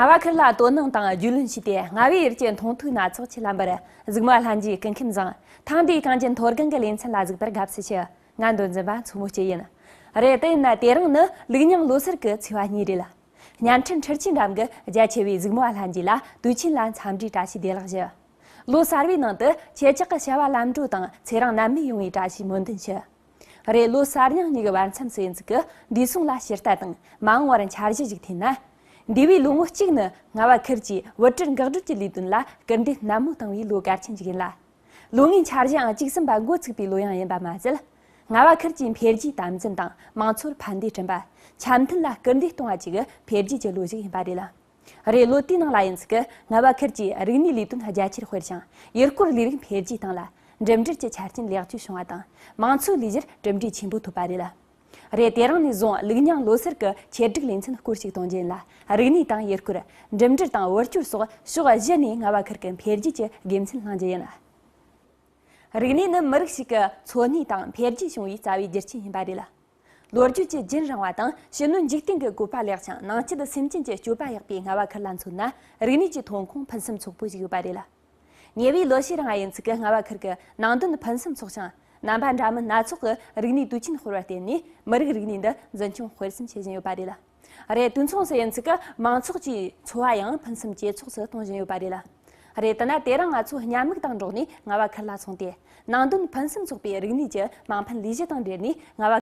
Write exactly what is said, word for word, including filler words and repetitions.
རྔ་བ་ཁུལ་ལ་དོ་སྣང་དང་རྒྱུས་ལོན་བྱས་ཏེ། རྔ་བའི་ཡུལ་གྱི་མཐོང་ཐོས་སྣ་ཚོགས་ཆེད་ལ་འབར། གཟིགས་མོ་བ་ལྷན་རྒྱས་སྐུ་ཁམས་བཟང་། ཐེངས་འདིའི་གངས་ཅན་མཐོ་སྒང་གི་ལེ་ཚན་ལ་གཟིགས་པར་དགའ་བསུ་ཞུ། ང་མདོ་འཛིན་པ་མཚོ་མོ་སྐྱིད་ཡིན། རེད། དེ་ཡིན་ན་དེ་རིང་ནི་ལུགས་རྙིང་ལོ་སར་གྱི་ཚེས་པ་གཉིས་རེད། བརྙན་འཕྲིན་འཕྲུལ་ཆས་འགྲམ་གྱི་རྒྱ་ཆེ་བའི་གཟིགས་མོ་བ་ལྷན་རྒྱས་ལ་དུས་ཆེན་ལ་འཚམས་འདྲིའི་བཀྲ་ཤིས་བདེ་ལེགས་ཞུ། ལོ་གསར་བའི་ནང་དུ་ཁྱེད་ཅག་གི་བྱ་བ་ལམ་འགྲོ་དང་ཚེ་རིང་ནད་མེད་ཡོང་བའི་བཀྲ་ཤིས་སྨོན་འདུན་ཞུ། རེད། ལོ་གསར་རྙིང་གཉིས་ཀྱི་བར་མཚམས་སུ་ཡིན་ཚུལ་གྱི་འདས་སོང་ལ་ཕྱིར་ལྟ་དང་མ་འོངས་བར་འཆར་གཞི་ཞིག་འཐེན་ན། འདས་པའི་ལོ་ངོ་གཅིག་ནི་རྔ་བ་ཁུལ་གྱིས་བུ་ཁྲིད་འགག་སྒྲོལ་གྱི་ལས་དོན་ལ་སྐུལ་འདེད་ནན་མོ་བཏང་བའི་ལོ་གལ་ཆེན་ཞིག་ཡིན་ལ། ལོ་ལྔའི་འཆར་གཞི་ཡང་གཅིག་ཟིན་པ་འགོ་ཚུགས་པའི་ལོ་ཡང་ཡིན་པ་མ་ཟད། རྔ་བ་ཁུལ་གྱི་འཕེལ་རྒྱས་དམ་འཛིན་དང་མང་ཚོགས་ཕན་བདེ་བསྐྲུན་པ། འཆམ་མཐུན་ལ་སྐུལ་འདེད་གཏོང་བ་བཅས་ཀྱི་འཕེལ་རྒྱས་ཀྱི་ལོ་ཞིག་ཡིན་པ་རེད། རེད། ལོ་དེའི་ནང་ལ་ཡིན་ཚུལ་གྱི་རྔ་བ་ཁུལ་གྱིས་རིག་གནས་ལས་དོན་རྒྱ་ཆེར་སྤེལ་ཞིང་། ཡུལ་སྐོར་ལས་རིགས་འཕེལ་རྒྱས་བཏང་ལ། འགྲིམ་འགྲུལ་གྱི་ཆ་རྐྱེན་ལེགས་བཅོས་བྱུང་བ་དང་། མང་ཚོགས་ལས་གཞིར་གྲུབ་འབྲས་ཆེན་པོ་ཐོབ་པ་རེད། རེད། དེ་རིང་ནས་བཟུང་ལུགས་རྙིང་ལོ་སར་གྱི་ཆེད་སྒྲིག་ལེ་ཚན་སྐོར་ཞིག་གཏོང་རྒྱུ་ཡིན་ལ། རིག་གནས་དང་ཡུལ་སྐོར། འགྲིམ་འགྲུལ་དང་བུ་བཅོལ་སོགས་ཕྱོགས་བཞི་ནས་རྔ་བ་ཁུལ་གྱི་འཕེལ་རྒྱས་ཀྱི་དགེ་མཚན་བླང་རྒྱུ་ཡིན། རིག་གནས་ནི་མི་རིགས་ཤིག་གི་འཚོ་གནས་དང་འཕེལ་རྒྱས་བྱུང་བའི་རྩ་བའི་རྒྱུ་རྐྱེན་ཡིན་པ་རེད། ལོ་རྒྱུས་ཀྱི་རྒྱུན་རིང་བ་དང་ཕྱི་སྣོད་འཇིག་རྟེན་གྱི་བཀོད་པ་ལེགས་ཤིང་ནང་བསྐྱེད་སེམས་ཅན་གྱི་སྤྱོད་པ་ཡག་པའི་རྔ་བ་ཁུལ་ལ་མཚོན་ན། རིག་གནས་ཀྱི་ཐོན་ཁུངས་ཕུན་སུམ་ཚོགས་པོ་ཞིག་ཡོད་པ་རེད། ཉེ་བའི་ལོ་ཤས་རིང་ཡིན་ཚུལ་གྱི་རྔ་བ་ཁུལ་གྱི་ནང་དོན་ཕུན་སུམ་ཚོགས་ཤིང་། རྣམ་པ་འདྲ་མིན་སྣ་ཚོགས་ཀྱི་རིག་གནས་དུས་ཆེན་སྤེལ་བར་བརྟེན་ནས་མི་རིགས་རིག་གནས་འདི་འཛིན་སྐྱོང་སྤེལ་གསུམ་བྱེད་བཞིན་ཡོད་པ་རེད། རེད། དུས་མཚུངས་སུ་ཡིན་ཚུལ་གྱི་མང་ཚོགས་ཀྱི་འཚོ་བ་ཡང་ཕུན་སུམ་ཇེ་ཚོགས་སུ་གཏོང་བཞིན་ཡོད་པ་རེད། རེད། དེ་ན་དེ་རིང་ང་ཚོ་མཉམ་ལུགས་དང་འགྲོགས་ནས་རྔ་བ་ཁུལ་ལ་སོང་སྟེ། ནང་དོན་ཕུན་སུམ་ཚོགས་པའི་རིག་གནས་ཀྱི་མ་ཕན་ལས་གཞི་དང་འབྲེལ་ནས་རྔ་བ།